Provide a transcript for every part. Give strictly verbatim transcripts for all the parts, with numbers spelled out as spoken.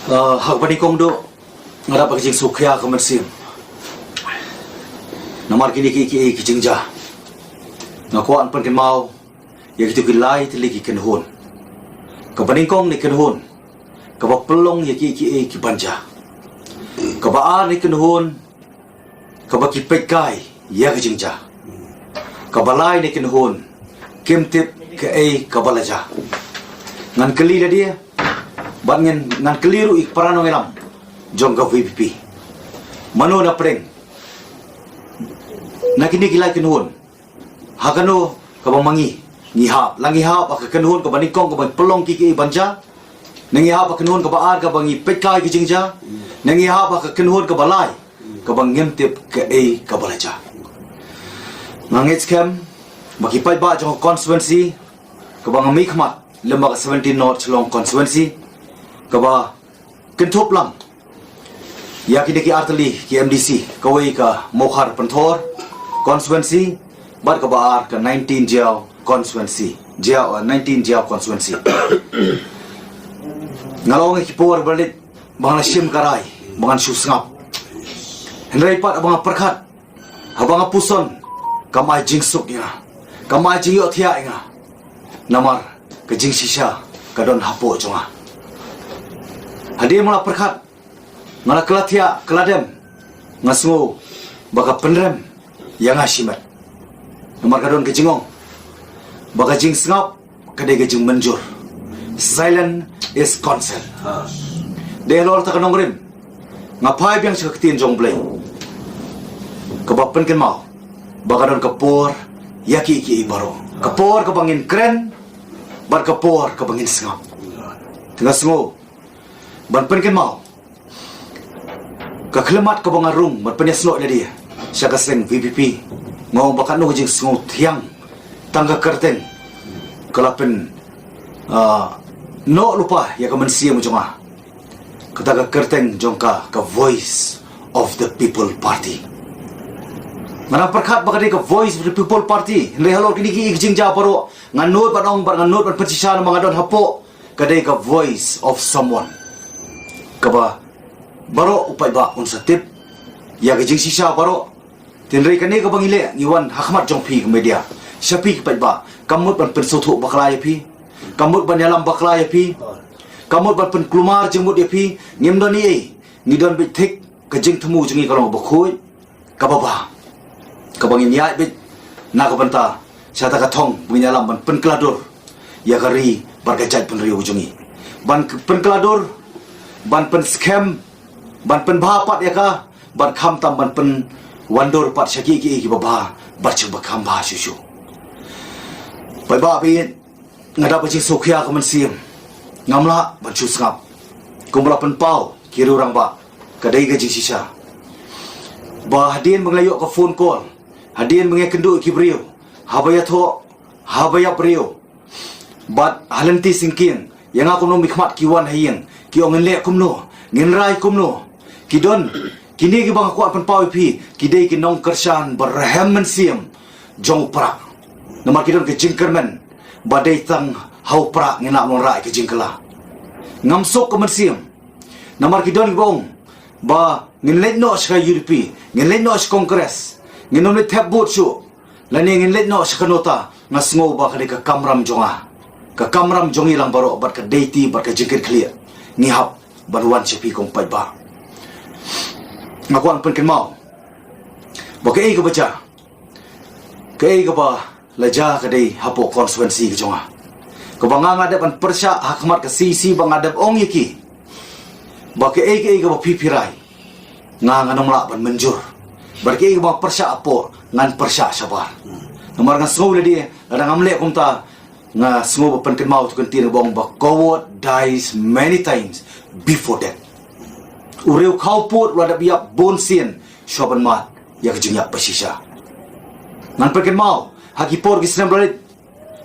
Uh, ha kaba nyngkong, nga dap ka jingsngewkhia ka mynsiem namar kine ki, ki, ki jingjia. Nga kwah ban pynkynmaw ïa kito ki lai tylli ki kynhun. Kaba nyngkong ne kynhun kaba pynlong ïa ki, ki, ki ban jia. Kaba ar ne kynhun kaba ki peit kai ïa ka jingjia. Kaba lai ne kynhun kim tip kaei kaba la jia. Ngan kylli lade, bad ngan, ngan kylli ruh ïa ki para nongïalam jong ka V P P. Mano na pdeng na kine ki lai kynhun, ha kano kaba ma ngi ngi hap? La ngi hap ha ka kynhun kaba nyngkong kaba pynlong ki, ki ban jia? Ne ngi hap ha ka kynhun kaba ar kaba ngi peit kai ki jingjia? Ne ngi hap ha ka kynhun kaba lai kaba ngim tip kaei kaba la jia? Nga ngeit skhem ba ki paidbah jong ka constituency kaba nga mihkhmat, lem bad ka seventeen North Shillong constituency, kaba kynthup lang ïa kine ki artylli ki M D C, kawei ka Mawkhar Pynthor constituency bad kaba ar ka nineteen Jaïaw constituency. Jaïaw, uh, nineteen Jaïaw constituency. Nga la ong ïa ki por ba la leit ba nga la shim ka rai ba ngan shu sngap. Hynrei pat ba nga pyrkhat, haba nga puson, kam ai jingsuk ïa nga, kam ai jingïohthiah ïa nga. Namar ka jingshisha ka don hapoh jong nga. Hadien ba nga la pyrkhat, nga la kylla thiah, kylla dem, nga sngew ba ka pynrem ïa nga shimet. Namar ka don ka jingong ba ka jingsngap ka dei ka jingmynjur. Silence is consent. Dei halor kata ka nongrim nga phai biang sha ka ktien jong U Blei kaba pynkynmaw ba ka don ka por ïa ki, ki baroh. Ka por kaba ngin kren bad ka por kaba ngin sngap. Te nga sngew ban pynkynmaw ka khyllipmat kaba nga rung ban pynïasnoh ïa lade sha ka seng V P P. Nga ong ba katno ka jingsngew thiang, tang ka kyrteng ka la pyn, ah, noh lypa ïa ka mynsiem jong nga. Kata ka kyrteng jong ka, ka Voice of the People Party. Nga dang pyrkhat ba ka dei ka Voice of the People Party, hynrei halor kine ki, ki jingjia baroh, nga nud ban ong bad nga nud ban pynshisha namar nga don hapoh, ka dei ka voice of someone kaba baroh u paidbah un sa tip ïa ka jingshisha baroh. Hynrei kane kaba ngi leh, ngi wan ha khmat jong phi ka media, sha phi ki paidbah, kam mut ban pynsngewthuh bakla ïa phi, kam mut ban ïalam bakla ïa phi, kam mut ban pynkulmar jingmut ïa phi. Ngim don ei ei, ngi don beit thik, ka jingthmu jong ngi ka long kaba khuid, kaba bha, kaba ngin ïaid beit na ka bynta sha kata ka thong ba ngin ïalam ban pynkylla dur ïa ka ri bad ka jaitbynriew jong ngi. Ban k-, pynkylla dur, ban pynskhem, ban pynbha pat ïa ka, bad khamtam ban pynwandur pat sha ki, ki, kiba bha bad sha kiba kham bha shuh shuh. Paidbah baieit, nga dap ka jingsngewkhia ka mynsiem. Ngam lah ban shu sngap. Kumba la pynpaw ki riew rangbah, ka dei ka jingshisha ba hadien ba nga la ïoh ka phone call, hadien ba nga ïakynduh ïa ki briew, haba ïathoh, haba ïap briew, bad ha lynti syngkien, ïa nga kumno mynkhmat ki wan ha ïing, ki ong ngin leh kumno, ngin rai kumno. Ki don, kine kiba nga kwah pynpaw ïa phi, ki dei ki nongkyrshan ba rhem mynsiem jong u Prah. Namar ki don ka jingkyrmen ba dei tang ha u Prah ngin lah ban wanrah ïa ka jingkylla. Ngam suk ka mynsiem. Namar ki don kiba ong ba ngin leit noh sha ka U D P, ngin leit noh sha Congress, ngin ym leit thep vote shuh, lane ngin leit noh sha ka NOTA. Nga sngew ba ka dei ka kamram jong nga, ka kamram jong ngi lang baroh, bad ka dei ti, bad ka jingkitkhlieh ngi hap ban wan sha phi ko paidbah. Nga kwah pynkynmaw ba kaei kaba jia, kaei kaba la jia ka dei hapoh constituency ka jong nga, kaba nga, nga dep ban pyrshah ha khmat ka C C, ba nga dep ong ïa ki ba kaei kaei kaba phi phi rai, nga, ngan ym lah ban mynjur. Bad kaei kaba pyrshah hapoh, ngan pyrshah shabar. Namar nga sngew lade, lada ngam leh kumta, nga sngew ba pynkynmaw tu kyntien ba ong ba coward dies many times before death. U riew khawpud u la dep ïap bun sien shuwa ban mad ïa ka jingïap ba shisha. Ngan pynkynmaw, ha ki por ki snem ba la leit,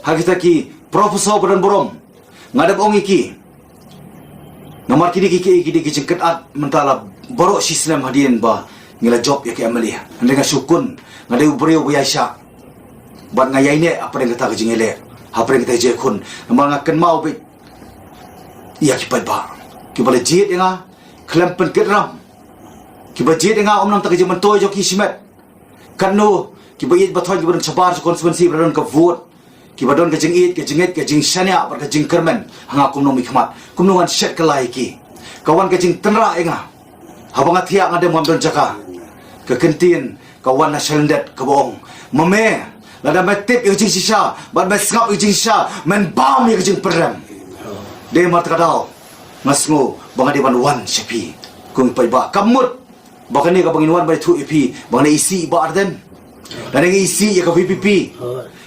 ha kita ki professor ba don burom, nga dep ong ïa ki. Namar kine ki, ki, ki dei ki jingkynad mynta la baroh shi snem hadien ba ngi la jop ïa ka M L A. Hynrei nga shu khun, nga dei u briew ba ïaishah, bad nga ïaineh hapdeng kata ka jingïaleh, hapdeng kata ka jingïakhun. Namar nga kynmaw beit ïa ki paidbah. kiba la jied ïa nga khlem pynkit ram, kiba jied ïa nga ym nang tang ka jingmyntoi jong ki shimet. Katno kiba ïeit ba thoiñ kiba don shabar sha constituency ba la don ka vote, kiba don ka jingïeit, ka jingngeit, ka jingshaniah bad ka jingkyrmen ha nga kum u nongmihkhmat. Kumno ngan shet kylla ïa ki? Ka wan ka jingtynrah ïa nga. Haba nga thiah nga dem ngam don jaka. Ka kyntien ka wan na shalyndet kaba ong, ma me, lada me tip ïa ka jingshisha bad me sngap ïa ka jingshisha, men bam ïa ka jingpynrem. Dei namar kata ka daw nga sngew ba nga dei ban wan sha phi. Kum paidbah, kam mut ba kane kaba ngin wan ban ïathuh ïa phi ba nga dang isih ïa i Bah Ardent, nga dang isih ïa ka V P P.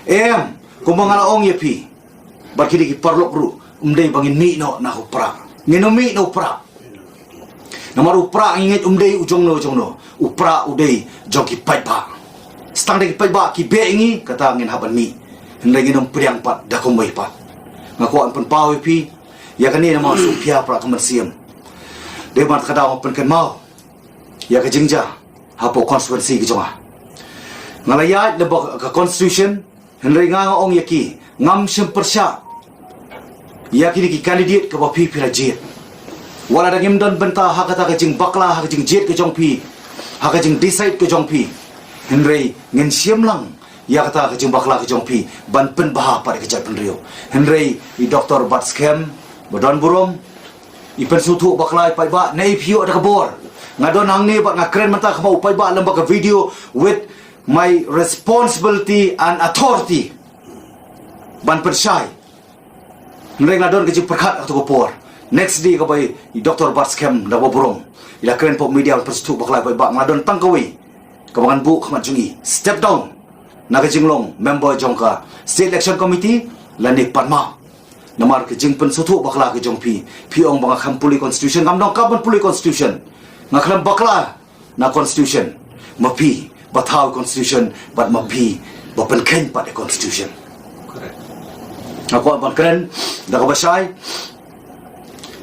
Em, kumba nga la ong ïa phi bad kine ki paralok ruh, ym dei ba ngin mih noh na u Prah. Ngin ym mih na u Prah. Namar u Prah ngi ngeit um dei u jongno jongno. U Prah u dei jong ki paidbah. Tang da ki paidbah ki beh ïa ngi, kata ngin hap ban mih. Hynrei ngin ym pdiang pat da kumwei pat. Nga kwah ban pynpaw ïa phi ïa kane namar shu pia Prah ka mynsiem. Dei namar kata nga pynkynmaw ïa ka jingjia hapoh constituency ka jong nga. Nga la ïaid lyngba ka constitution, hynrei nga nga ong ïa ki, ngam shym pyrshah ïa kine ki candidate kaba phi phi la jied. Wat la dang ngim don bynta ha kata ka jingbakla, ha ka jingjied ka jong phi, ha ka jingdecide ka jong phi, hynrei ngin shim lang ïa kata ka jingbakla ka jong phi ban pynbha pat ïa ka jaitbynriew. Hynrei i Doctor Batskhem ba don burom, i pynsngewthuh bakla ïa i paidbah, ne i phi ïoh da ka bor. Nga don hangne bad nga kren mynta kum u paidbah lyngba ka video with my responsibility and authority ban pynshai. Hynrei nga don ka jingpyrkhat ha kato ka por. Next day kaba i Doctor Batskhem da ba burom, i la kren hapoh media ban pynsngewthuh bakla ïa i paidbah, nga don tang kawei kaba ngan buh khmat jong i, step down na ka jinglong member jong ka State Election Committee lane pan map. Namar ka jingpynsngewthuh bakla ka jong phi, phi ong ba nga khlem pule constitution, ngam donkam ban pule constitution. Nga khlem bakla na constitution. Ma phi ba thaw constitution bad ma phi ba pynkheiñ pat ïa constitution. Nga kwah ban kren da kaba shai.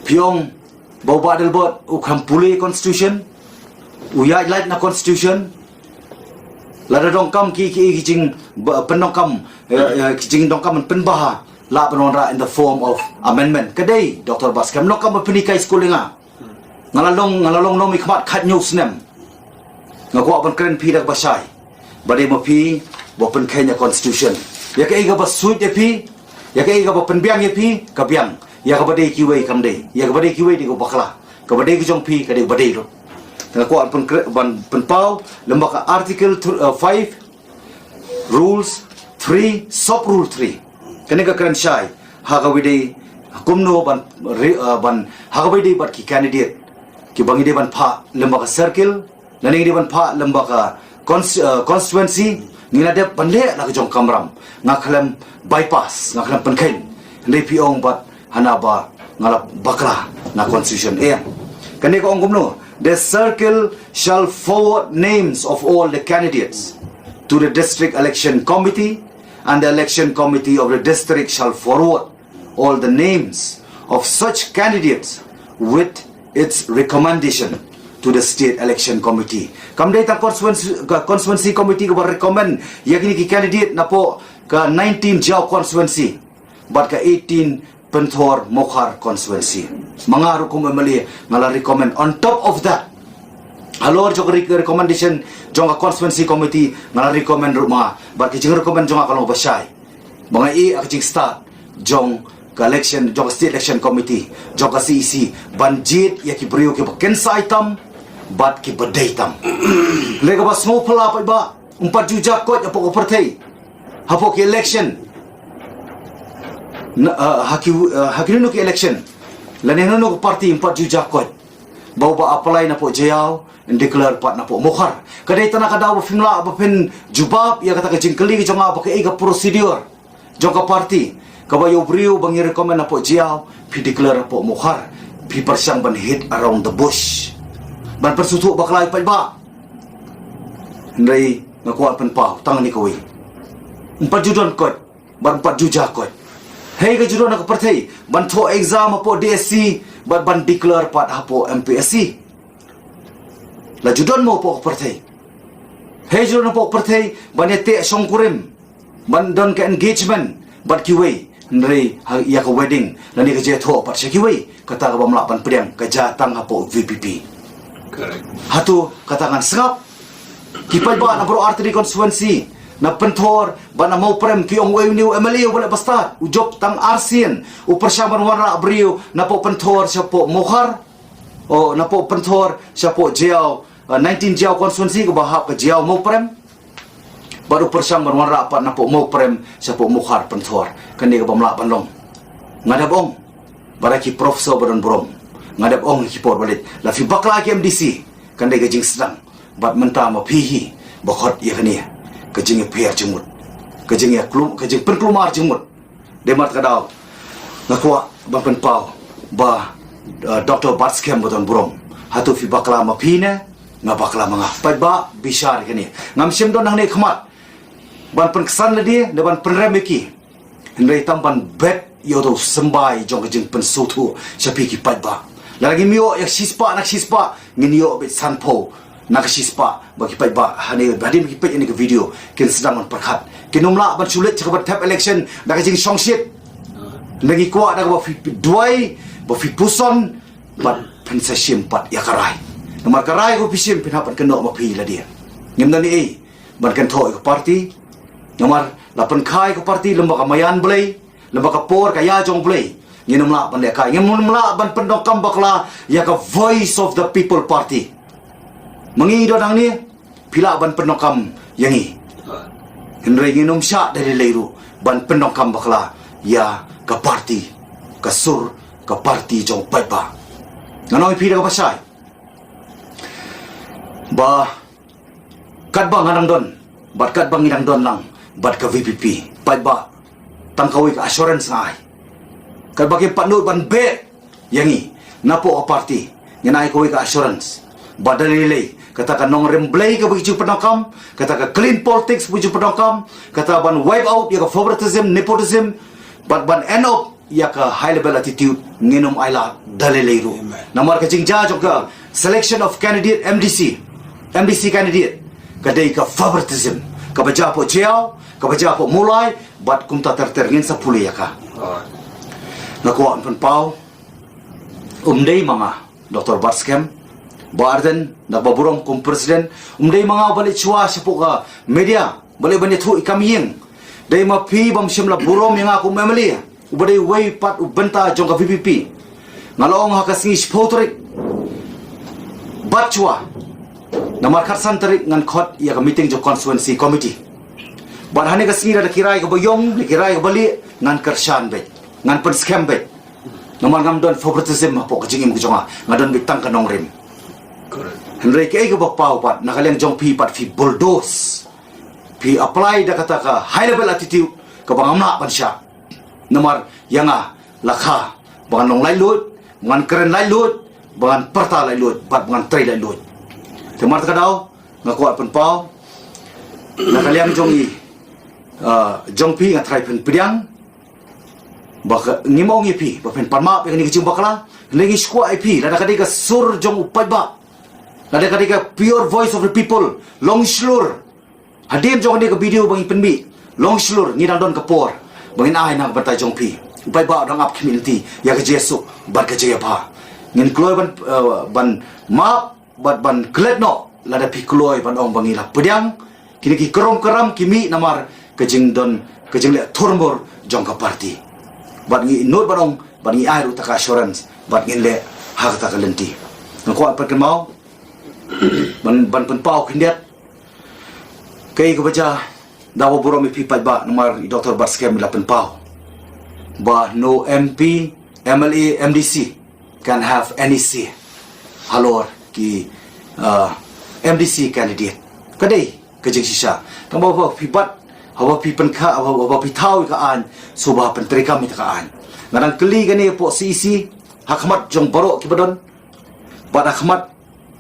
Phi ong ba u Bah Adelbert u khlem pule constitution, u ïaid lait na constitution. Lada donkam ki, ki, ki jing ba, pyndonkam, eh, eh, ki jingdonkam ban pynbha, lah ban wanrah in the form of amendment. Ka dei, Doctor Batskhem, donkam ban pynhikai skul ïa nga. Nga la long, nga la long nongmihkhmat khathynñiew snem. Nga kwah ban kren phi da kaba shai. Ba dei ma phi ba pynkheiñ ïa constitution. Ïa kaei kaba suit ïa phi, ïa kaei kaba pynbiang ïa phi, ka biang. Ïa kaba dei kiwei kam dei. Ïa kaba dei kiwei dei kaba bakla. Kaba dei ka jong phi ka dei kaba dei ruh. Nga kwah ban pyn-, ban pynpaw lyngba ka Article th-, uh, five, Rules three, Sub Rule three. Kane ka kren shai ha kaba dei kumno ban re-, uh, ban ha kaba dei bad ki candidate kiba ngi dei ban phah lyngba ka circle, lane ngi dei ban phah lyngba ka cons-, uh, constituency, ngi la dep ban leh la ka jong ka kamram. Nga khlem bypass, nga khlem pynkheiñ. Hynrei phi ong bad hana ba nga la bakla na constitution. Eh, kane ka ong kumno? The circle shall forward names of all the candidates to the district election committee, and the election committee of the district shall forward all the names of such candidates with its recommendation to the state election committee. Kam dei tang constituency, ka constituency committee kaba recommend ïa kine ki candidate napoh ka nineteen Jaïaw constituency bad ka eighteen Pynthor Mawkhar constituency. Ma nga ruh kum M L A nga la recommend. On top of that, halor jong ka re-, recommendation jong ka constituency committee nga la recommend ruh ma nga. Bad ka jingrecommend jong nga ka long ba shai. Ba nga ïoh ka jingstad jong ka election, jong ka state election committee, jong ka C E C, ban jied ïa ki briew kiba kynsai tam bad kiba dei tam. Lei kaba sngewphylla pat ba ym pat ju ja koit hapoh ka pyrthei, hapoh ki election. Na, ah, ha ki, ah, ha ki nunu ki election, lane nunu ki party ym pat ju ja koit ba uba apply napoh Jaïaw yn declare pat napoh Mawkhar. Ka dei tang na ka daw ba phim lah ba phin jubab ïa kata ka jingkylli ka jong nga ba kaei ka procedure jong ka party kaba ïa u briew ba ngi recommend napoh Jaïaw phi declare napoh Mawkhar, phi pyrshang ban hit around the bush, ban pynsngewthuh bakla ïa paidbah. Hynrei nga kwah pynpaw tang kane kawei. Ym pat ju don koit bad ym pat ju ja koit. Hei, ka ju don ha ka pyrthei ban thoh exam hapoh D S C bad ban declare pat hapoh M P S C? La ju don mo hapoh ka pyrthei? Hei, ju don hapoh ka pyrthei ban ïateh shongkurim, ban don ka engagement bad kiwei? Hynrei ha ïa ka wedding lane ka jingïathoh pat sha kiwei, kata ka bym lah ban pdiang, ka jia tang hapoh V P P. Correct. Hato kata ngan sngap? Ki paidbah na baroh artylli constituency, na Pynthor bad na Mawprem, ki ong uei une u M L A uba leh ba stad, u jop tang arsien, u pyrshang ban wanrah briew napoh Pynthor shapoh Mawkhar, o, napoh Pynthor shapoh Jaïaw, uh, nineteen Jaïaw constituency kaba hap ka Jaïaw Mawprem. Bad u pyrshang ban wanrah pat napoh Mawprem shapoh Mawkhar Pynthor. Kane ka bym lah ban long. Nga dep ong, ba da ki professor ba don burom, nga dep ong ki por ba leit, la phi bakla ki M D C, kane ka jingsdang. Bad mynta ma phi hi ba khot ïa kane ka jingïapher jingmut, ka jingïaklum, ka jingpynkulmar jingmut. Dei namar kata ka daw nga kwah ban pynpaw ba, uh, Doctor Batskhem ba don burom, hato phi bakla ma phi ne nga bakla ma nga? Paidbah, bishar ïa kane. Ngam shym don hangne khmat ban pynksan lade ne ban pynrem ïa ki, hynrei tang ban bet ïa uto u symbai jong ka jingpynsngewthuh sha phi ki paidbah. Lada ngim ïoh ïa ka shispah na ka shispah, ngin ïoh beit sanphew na ka shispah ba ki paidbah, hane hadien ba ki peit ïa kane ka video, kin sdang ban pyrkhat. Kin ym lah ban shu leit sha kaba thep election da ka jingshongshit. Ngi kwah da kaba phi duwai, ba phi puson, bad phin sa shim pat ïa ka rai. Namar ka rai kaba phi shim, phin hap ban kynnoh ma phi lade. Ngim don ei ei ban kynthoh ïa ka party. Namar la pynkha ïa ka party lem bad ka maïan Blei, lem bad ka por ka ïa jong Blei, ngin ym lah ban lehkai, ngin ym lah ban pyndonkam bakla ïa ka Voice of the People Party. Ma ngi don hangne, phi lah ban pyndonkam ïa ngi, hynrei ngin ym shah da lei lei ruh ban pyndonkam bakla ïa ka party, ka sur ka party jong paidbah. Ngan ong ïa phi da kaba shai ba katba nga dang don bad katba ngi dang don lang bad ka V P P, paidbah, tang kawei ka assurance nga ai. Katba kim pat nud ban beh ïa ngi napoh ka party, ngin ai kawei ka assurance ba da lei lei kata ka nongrim Blei kaba ngi ju pyndonkam, kata ka clean politics ba ngi ju pyndonkam, kata ban wipe out ïa ka favoritism, nepotism, bad ban end up ïa ka high level attitude, ngin ym ailad da lei lei ruh. Amen. Namar ka jingjia jong ka selection of candidate M D C, M D C candidate, ka dei ka favoritism kaba jia hapoh Jaïaw, kaba jia hapoh Mawlai, bad kumta ter ter, ngin sa pule ïa ka. Nga kwah ban pynpaw, um dei ma nga, Doctor Batskhem, Bah Ardent, da kaba burom kum president, um dei ma nga uba leit shuwa shapoh ka media, ba leit ban ïathuh ïa ka kam ïing. Dei ma phi bym shym la burom ïa nga kum M L A, uba dei uwei pat u bynta jong ka V P P. Nga la ong ha ka sngi shiphew tarik bad shuwa, namar khatsan tarik ngan khot ïa ka meeting jong constituency committee. Bad hane ka sngi lada ki rai kaba ïong, lada ki rai kaba lieh, ngan kyrshan beit, ngan pynskhem beit. Namar ngam don favoritism hapoh ka jingim ka jong nga, nga don beit tang ka nongrim. Correct. Hynrei kaei kaba paw pat, na ka liang jong phi pat phi bulldoze, phi apply da kata ka high level attitude kaba ngam lah ban shah. Namar ïa nga la kha ba ngan long laitluid, ba ngan kren laitluid, ba ngan pyrta laitluid, bad ba ngan trei laitluid. Te namar kata ka daw nga kwah pynpaw, na ka liang jong i, ah, jong phi nga tharai phin pdiang, ba ka, ngim ong ïa phi ba phin pan map ïa kane ka jingbakla, hynrei ngi sngewkwah ïa phi, lada ka dei ka sur jong u paidbah, lada ka dei ka pure voice of the people, long shlur. Hadien jong kane ka video ba ngi pynmih, long shlur, ngi dang don ka por ba ngin ai na ka bynta jong phi. U paidbah u dang ap khmih lynti ïa ka jingsuk bad ka jingïabha. Ngin kloi ban, eh, ban map bad ban klet noh lada phi kloi ban ong ba ngi la pdiang. Kine ki krum kram ki mih namar ka jingdon, ka jingleh thurmur jong ka party. Bad ngi nud ban ong, bad ngi ai ruh kata ka assurance, bad ngin leh ha kata ka lynti. Nga kwah ban kynmaw, ban, ban pynpaw khyndiat kaei kaba jia, da kaba burom ïa phi paidbah, namar i Doctor Batskhem i la pynpaw ba no M P, M L A, M D C can have any say halor ki, uh, M D C candidate. Ka dei ka jingshisha. Tang ba haba phi bat, haba phi pynkha, haba, haba phi thaw ïa ka aiñ, sngewbha pyntreikam ïa ka aiñ. Nga dang kylli kane hapoh C E C, ha khmat jong baroh kiba don, bad ha khmat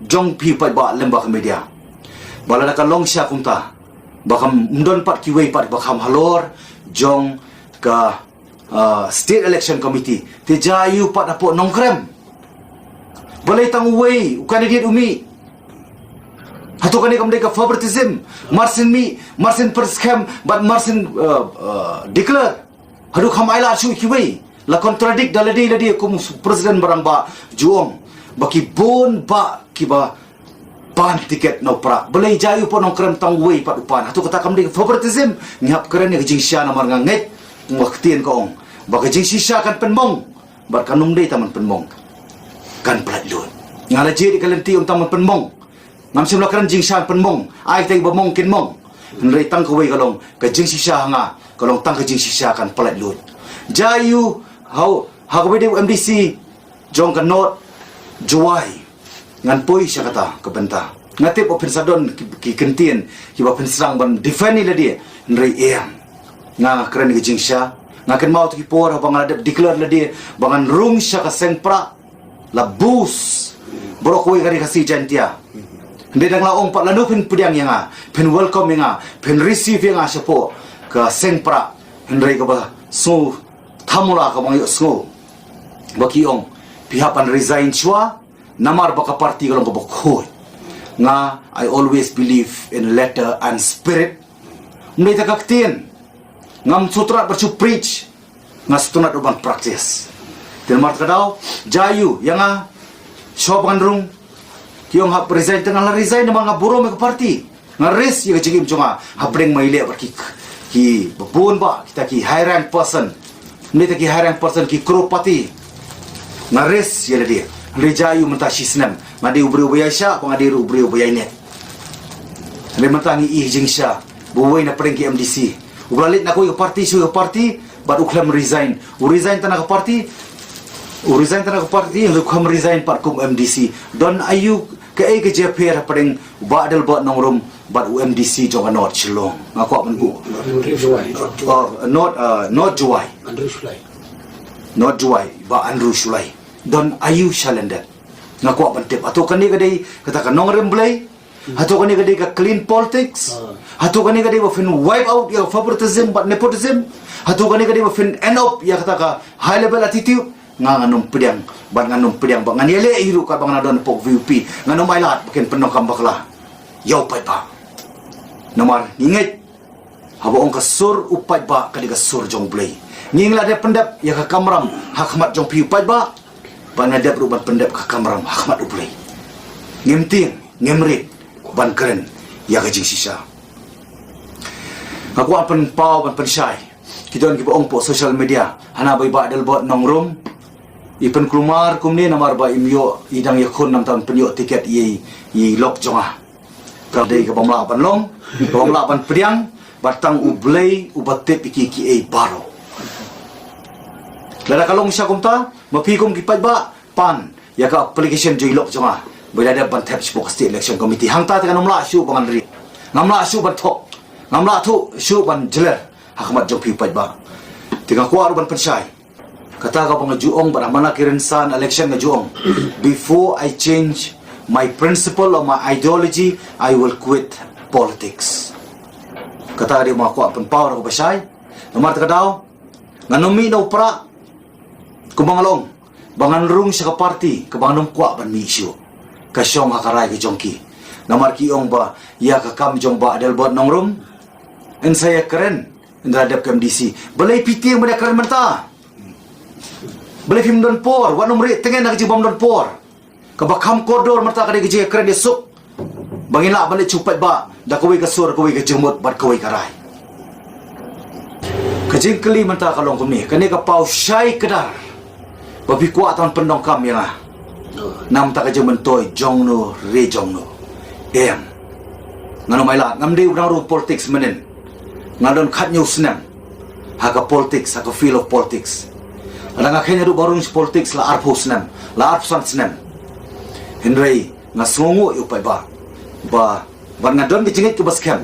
jong phi paidbah lem bad ka media, ba lada ka long shisha kumta, ba kam don pat kiwei pat ba kham halor jong ka, ah, State Election Committee, te jia ïa u pat hapoh Nongkrem. Balei tang uwei u candidate u mih? Hato kane kam dei ka favoritism? Mar syn mih, mar syn pynskhem, bad mar syn, ah, ah, declare. Haduh kham ailad shuh ïa kiwei. La contradict da lade lade kum President Barang Bah Ju ong ba ki bun bah kiba pan tiket na u Prah. Balei jia ïa u Nongkrem tang uwei pat u pan. Hato kata kam dei favoritism? Ngi hap kren ïa ka jingshisha namar nga ngeit kumba ka ktien ka ong ba ka jingshisha kan pynmong. Bad kan ym dei tang ban pynmong, kan pyllait lut. Nga la jied ïa ka lynti ym tang ban pynmong. Ngam shym la kren jingshisha pynmong. Ai tang ba mong kin mong. Hynrei tang kawei ka long ka jingshisha ha nga, ka long tang ka jingshisha kan pyllait lut. Jia ïa u ha u, ha kawei de u M D C jong ka North Jowai. Ngan poi sha kata ka bynta. Nga tip ba phin sa don ki, ki kyntien kiba phin sdang ban defend ïa lade. Hynrei em, nga nga kren ka jingshisha. Nga kynmaw tu ki por haba nga la dep declare lade ba ngan rung sha ka seng Prah, la bus baroh kawei ka Ri Khasi Jaintia. Hynrei dang la ong pat lano phin pdiang ïa nga, phin welcome ïa nga, phin receive ïa nga shapoh ka seng Prah. Hynrei kaba sngew thamula kaba nga ïohsngew ba ki ong phi hap ban resign shuwa. Namar ba ka party ka long kaba khuid. Nga, I always believe in letter and spirit. Ym dei tang ka ktien. Ngam sngewtynnat ban shu preach. Nga sngewtynnat ruh ban practice. Te namar kata ka daw, jia ïa u, ïa nga, shuwa ba ngan rung, ki ong hap resign, te nga la resign namar nga burom ïa ka party. Nga risk ïa ka jingim jong nga hapdeng ma ïaleh bad ki, ki babun bah kita ki high rank person. Ym dei tang ki high rank person, ki crorepati. Nga risk ïa lade. Hynrei jia ïa u mynta shi snem. Nga dei u briew ba ïaishah, ba nga dei ruh u briew ba ïaineh. Hynrei mynta ngi ïohi jingshisha ba uwei na pdeng ki M D C uba la leit na kawei ka party sha kawei ka party bad u khlem resign. U resign tang na ka party, u resign tang na ka party, hynrei u khlem resign pat kum M D C. Don aïu, kaei ka jingïapher hapdeng u Bah Adelbert Nongrum bad u M D C jong ka North Shillong? Nga kwah ban buh. North Jowai. Oh, North, uh, North Jowai. Andrew Shullai. North Jowai, Bah Andrew Shullai. Don aïu shalyndet? Nga kwah ban tip. Hato kane ka dei kata ka nongrim Blei? Hato kane ka dei ka clean politics? Ah. Hato kane ka dei ba phin wipe out ïa ka favoritism bad nepotism? Hato kane ka dei ba phin end up ïa kata ka high level attitude? Nga ngan ym pdiang, bad ngan ym pdiang, bad ngan ïaleh hi ruh katba nga don hapoh V U P. Ngan ym ailad ba kin pyndonkam bakla ïa u paidbah. Namar ngi ngeit haba ong ka sur u paidbah ka dei ka sur jong U Blei. Ngi la dep pyndep ïa ka kamram ha khmat jong phi u paidbah, bad nga dep ruh ban pyndep ka kamram ha khmat U Blei. Ngim tieng, ngim rit ban kren ïa ka jingshisha. Nga kwah pynpaw ban pynshai. Ki don kiba ong hapoh social media, hana ba i Bah Adelbert Nongrum i pynkulmar kumne namar ba im ïoh, i dang ïakhun namar ban pynïoh tiket ïa i lok jong nga. Ka dei kaba ym lah ban long, kaba ym lah ban pdiang, bad tang U Blei uba tip ïa ki, kiei baroh. Lada ka long sha kumta, ma phi kum ki paidbah pan ïa ka application jong i lok jong nga ba i la dep ban thep shapoh ka State Election Committee. Hangta te ngan ym lah shuh ba ngan rit. Ngam lah shuh ban thok. Ngam lah thuh shuh ban jler ha khmat jong phi u paidbah. Te nga kwah ruh ban pynshai. Kata kaba nga ju ong bad ha man la ki rynsan election nga ju ong, before I change my principle or my ideology, I will quit politics. Kata ka dei ba nga kwah pynpaw da kaba shai. Namar kata ka daw ngan ym mih na u Prah kumba nga la ong ba ngan rung sha ka party kaba ngan ym kwah ban mih shuh. Ka shong ha ka rai ka jong ki. Namar ki ong ba ïa ka kam jong Bah Adelbert Nongrum yn sa ïakren ynda la dep ka M D C. Balei phi tieng ban ïakren mynta? Balei phim don por? Wat nym rieh tngen na ka jingbym don por. Kaba kham kordor mynta ka dei ka jingïakren ïasuk ba ngin lah ban leit sha u paidbah da kawei ka sur, kawei ka jingmut bad kawei ka rai. Ka jingkylli mynta ka long kumne, kane ka paw shai kdar ba phi kwah tang pyndonkam ïa nga na bynta ka jingmyntoi jong no re jong no. Em, ngan ym ailad, ngam dei u nongrung politics mynnin. Nga don khathynñiew snem ha ka politics, ha ka field of politics. Lada nga kheiñ haduh ba rung sha politics la arphew snem, la arphew san snem. Hynrei nga sngewnguh ïa u paidbah ba, bad nga don ka jingngeit kaba skhem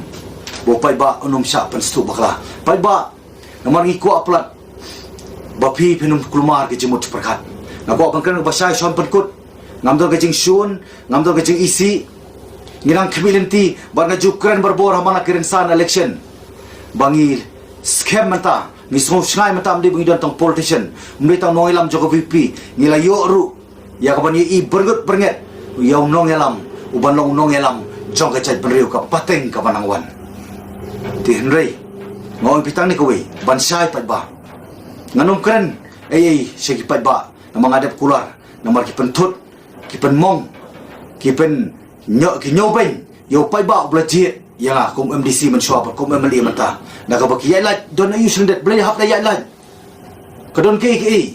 ba u paidbah un ym shah pynsngewthuh bakla. Paidbah, namar ngi kwah palat ba phi phin ym kulmar ka jingmut jingpyrkhat. Nga kwah ban kren kaba shai, shon pynkut. Ngam don ka jingshun, ngam don ka jingisih. Ngi dang khmih lynti bad nga ju kren barabor ha man la ki rynsan election ba ngi skhem mynta, ngi sngewshngaiñ mynta, ym dei ba ngi don tang politician, ym dei tang nongïalam jong ka V P. Ngi la ïoh ruh ïa kaban ïohi byrngut byrnget ïa u nongïalam uban long u nongïalam jong ka jaitbynriew ka pateng kaba nang wan. Te hynrei nga ong ïa phi tang ne kawei ban shai paidbah. Ngan ym kren ei ei sha ki paidbah namar nga dep kular, namar ki pynthut, ki pynmong, ki pyn nyo ki nyo beng ïa u paidbah u ba la jied ïa nga kum MDC mynshuwa bad kum MLA mynta. Na kaba ki ïaid lait don aïu shlyndet, balei hap da ïaid lait? Ka don kaei kaei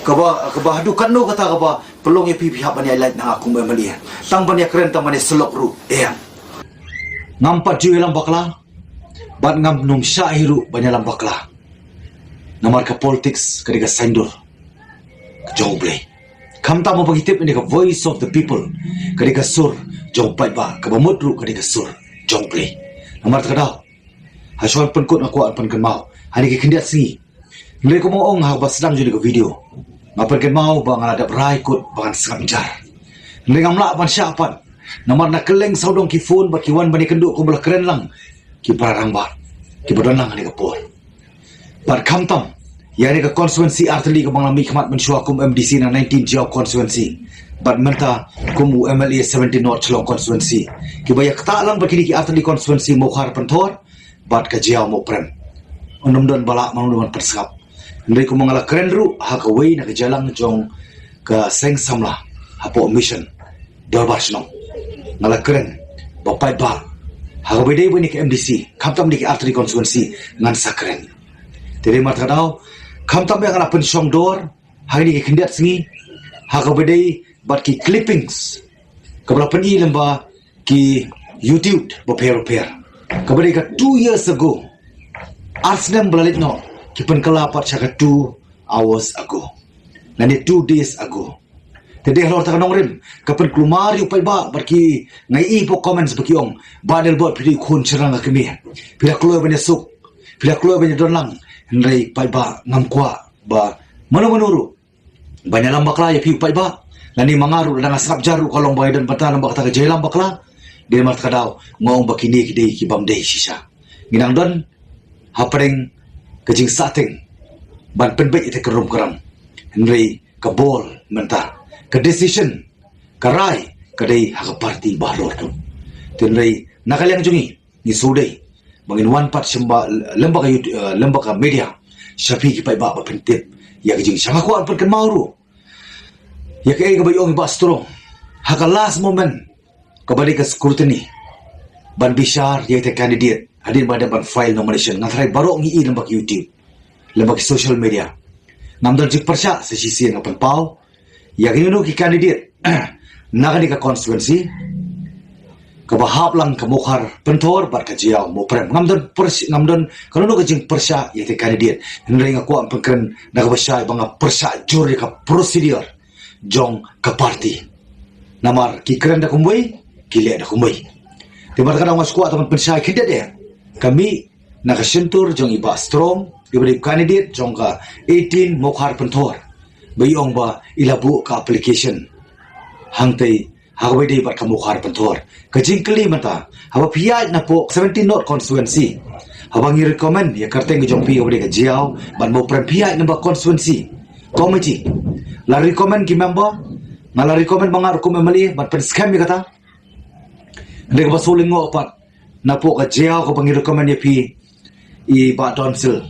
kaba kaba haduh katno kata kaba pynlong ïa phi phi hap ban ïaid lait na nga kum MLA? Tang ban ïa kren, tang ban ïa syllok ruh, eh. Ngam pat ju ïalam bakla bad ngam nym shah hi ruh ban ïalam bakla. Namar ka politics ka dei ka saiñdur jong U Blei. Khamtam ba ki tip ïa ka voice of the people ka dei ka sur jong u paidbah, kaba mut ruh ka dei ka sur jong U Blei. Namar kata ka daw, ha shuwa ban pynkut nga kwah ban pynkynmaw ha kine ki khyndiat sngi. Hynrei kumba nga ong ha kaba sdang jong ka video, nga pynkynmaw ba nga la dep rai kut ba ngan sngap jar. Hynrei ngam lah ban shah pat namar na kylleng sawdong ki phone bad ki wan ban ïakynduh kumba la kren lang ki para rangbah kiba don lang ha kane ka por. Bad khamtam ïa kane ka constituency artylli kaba nga la mihkhmat mynshuwa kum MDC na nineteen Jaïaw constituency bad mynta kum u MLA seventeen North Shillong constituency, kiba ïa ktah lang bad kine ki artylli constituency Mawkhar Pynthor bad ka Jaïaw Mawprem. Ym don ba lah mano mano ban pynsngap. Hynrei kumba nga la kren ruh ha kawei na ka jingïalang jong ka seng samla hapoh Mission Dorbar Shnong, nga la kren ba paidbah, ha kaba dei ba ïa kane ka MDC, khamtam ïa kine ki artylli constituency, ngan sa kren. Te dei namar kata ka daw, khamtam ïa nga la pynshong dor ha kine ki khyndiat sngi ha kaba dei bad ki clippings kaba la pyni lyngba ki YouTube bapher bapher, kaba dei ka two years ago. Ar snem ba la leit noh ki pynkylla pat sha ka two hours ago lane two days ago. Te dei halor kata ka nongrim ka pynkulmar ïa u paidbah bad ki, nga ïohi hapoh comments ba ki ong, "Bah Adelbert, phi dei u khun shynrang ka kmie, phi la kloi ban ïasuk, phi la kloi ban ïadon lang." Hynrei paidbah, ngam kwah ba mano mano ruh ban ïalam bakla ïa phi u paidbah. Lane ma nga ruh lada nga sngap jar ruh ka long ba nga don bynta lyngba kata ka jingïalam bakla. Dei namar kata ka daw nga ong ba kine ki dei ki bym dei shisha. Ngi nang don hapdeng ka jingsahteng ban pynbeit ïa kata ka rum ka ram. Hynrei ka ball mynta, ka decision, ka rai ka dei ha ka party baroh. Te hynrei na ka liang jong ngi, ngi shu dei ba ngin wan pat sha ba lyngba ka YouTube, eh, lyngba ka media sha phi ki paidbah ba phin tip ïa ka jingshah. Nga kwah ban pynkynmaw ruh ïa kaei kaba ong i Bah Strong ha ka last moment kaba dei ka scrutiny ban bishar ïa kata ka candidate hadien ba dep ban file nomination. Nga tharai baroh ngi ïohi lyngba ka YouTube, lyngba ka social media. Ngam don jingpyrshah, sa shisien nga pynpaw ïa kino kino ki candidate na kane ka constituency kaba hap lang ka Mawkhar Pynthor bad ka Jaïaw Mawprem. Ngam don pyrsh-, ngam don kano kano ka jingpyrshah ïa kata ka candidate. Hynrei nga kwah pynkren da kaba shai ba nga pyrshah jur ïa ka procedure jong ka party. Namar ki kren da kumwei, ki leh da kumwei. Te bad ka dang nga shu kwah tang ban pynshai khyndiat ïa ka mih na ka shyntur jong i Bah Strong, iba dei candidate jong ka eighteen Mawkhar Pynthor, ba i ong ba i la buh ka application hangtei ha kaba dei bad ka Mawkhar Pynthor. Ka jingkylli mynta, haba phi ïaid napoh seventeen North constituency, haba ngi recommend ïa ka kyrteng ka jong phi kaba dei ka Jaïaw bad Mawprem, phi ïaid lyngba constituency committee, la recommend ki member, nga la recommend ba nga ruh kum MLA ban pynskhem ïa kata. Hynrei kaba shu lyngngoh pat napoh ka Jaïaw kaba ngi recommend ïa phi, i Bah Donsil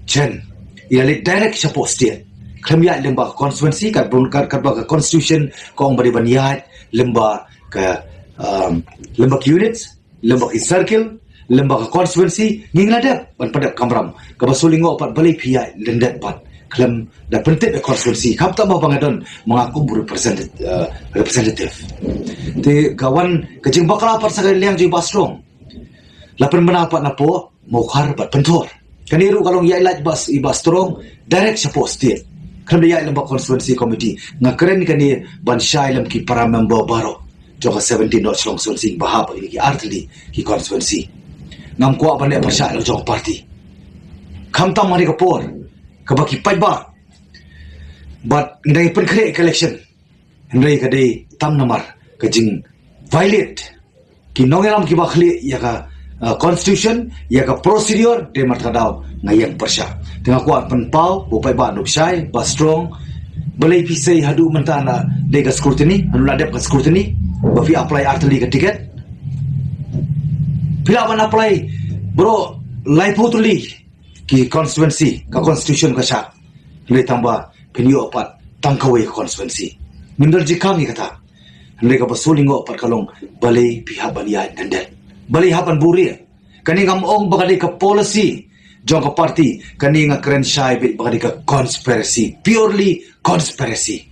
Chen, i la leit direct shapoh state, khlem ïaid lyngba ka constituency, kat bun, kat, katba ka constitution ka ong ba dei ban ïaid lyngba ka, um, lyngba ki units, lyngba ki circle, lyngba ka constituency. Ngi la dep ban pyndep kamram. Kaba shu lyngngoh pat, balei phi ïaid lyndet pat khlem da pyntip ïa constituency? Khamtam ba nga don ma nga kum representative, uh, representative. Te ka wan ka jingbakla pat sha ka liang jong i Bah Strong, la pynbna pat napoh Mawkhar bad Pynthor. Kane ruh ka long ïaid lait Bah, i Bah Strong direct shapoh state, khlem da ïaid lyngba constituency committee. Nga kren kane ban shai lem ki para member baroh jong ka seventeen North Shillong constituency ba hap ïa ki artylli ki constituency. Ngam kwah ban leh pyrshah la jong ka party. Khamtam ha kane ka por kaba ki paidbah bad ngi dang pynkhreh ka election, hynrei ka dei tang namar ka jing violate ki nongïalam kiba khlieh ïa ka, uh, constitution, ïa ka procedure. Dei namar kata ka daw nga ïeng pyrshah. Te nga kwah pynpaw ba u paidbah un shai, Bah Strong, balei phi sei haduh mynta na dei ka scrutiny, haduh na dep ka scrutiny ba phi apply artylli ka ticket? Phi lah ban apply baroh laiphew tylli ki constituency, ka constitution ka shah. Hynrei tang ba phin ïoh pat tang kawei ka constituency. Ngim don jingkhang ïa kata. Hynrei kaba shu lyngngoh pat ka long balei phi hap ban ïaid dendel, balei hap ban buhrieh. Kane ngam ong ba ka dei ka policy jong ka party, kane nga kren shai beit ba ka dei ka conspiracy, purely conspiracy.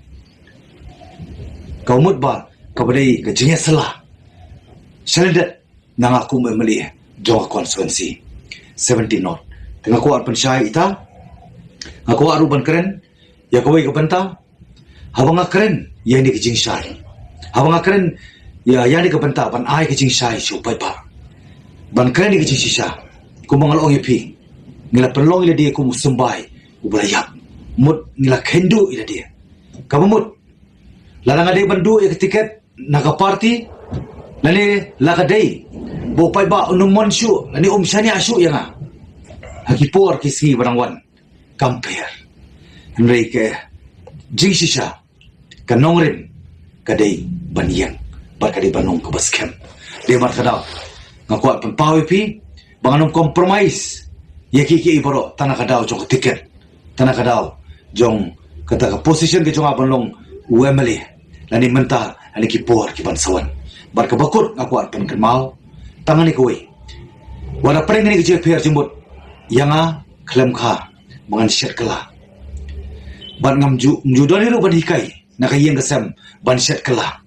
Ka mut ba kaba dei ka jingïasylla shalyndet na nga kum M L A jong ka constituency seventeen North. Te nga kwah pynshai ita, nga kwah ruh ban kren ïa kawei ka bynta. Haba nga kren ïa kane ka jingshai, haba nga kren ïa, ïa kane ka bynta ban ai ka jingshai sha u paidbah, ban kren ïa ka jingshisha, kumba nga la ong ïa phi, ngi la pynlong ïa lade kum u symbai uba la ïap. Mut ngi la kynduh ïa lade. Kaba mut, lada nga dei ban duh ïa ka tiket na ka party, lane la ka dei ba u paidbah un ym mon shuh lane um shaniah shuh ïa nga ha ki por ki sngi ba dang wan, kam pher. Hynrei ka jingshisha, ka nongrim ka dei ban ïeng bad ka dei ban long kaba skhem. Dei namar kata ka daw nga kwah pynpaw ïa phi ba ngan ym compromise ïa kiei kiei baroh tang na ka daw jong ka tiket, tang na ka daw jong kata ka position ka jong nga ban long u M L A lane mynta lane ki por ki ban sa wan. Bad kaba kut nga kwah pynkynmaw tang kane kawei, wat la pyrshah kane ka jingpher jingmut ïa nga, khlem kha ba ngan shet kylla. Bad ngam ju, ngam ju don hi ruh ban hikai na ka ïing ka sem ban shet kylla.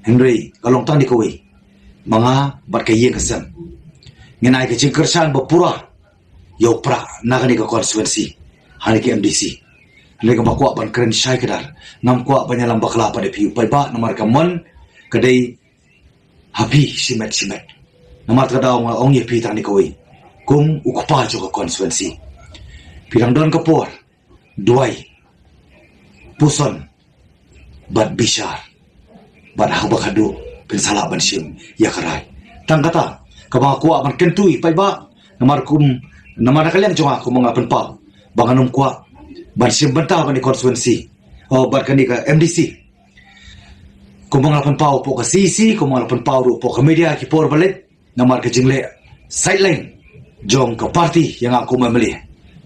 Hynrei ka long tang kane kawei, ma nga bad ka ïing ka sem ngin ai ka jingkyrshan ba pura ïa u prah na kane ka constituency ha kane ka M D C. Hynrei kaba kwah ban kren shai kdar, ngam kwah ban ïalam bakla pat ïa phi u paidbah, namar ka mon ka dei ha phi shimet shimet. Namar kata ka daw nga ong ïa phi tang kane kawei, kum u kpa jong ka constituency, phi dang don ka por duwai, puson bad bishar, bad ha kaba khatduh phin sa lah ban shim ïa ka rai. Tang kata kaba nga kwah ban kyntu ïa u paidbah, namar kum, namar na ka liang jong nga kumba nga pynpaw ba ngan ym kwah ban shim bynta bad kane ka constituency, oh, bad kane ka M D C. Kumba nga la pynpaw hapoh ka C E C, kumba nga la pynpaw ruh hapoh ka media ki por ba la leit, namar ka jingleh sideline jong ka party ïa nga kum M L A.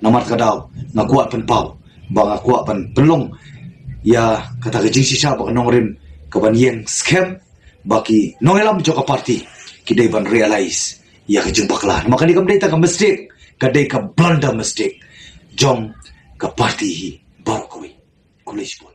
Namar kata ka daw nga kwah pynpaw ba nga kwah ban pynlong ïa kata ka jingshisha ba ka nongrim ka ban ïeng skhem, ba ki nongïalam jong ka party ki dei ban realize ïa ka jingbakla. Namar kane kam dei tang ka mistake, ka dei ka blunder mistake jong ka party hi baroh kawei. Khublei shibun.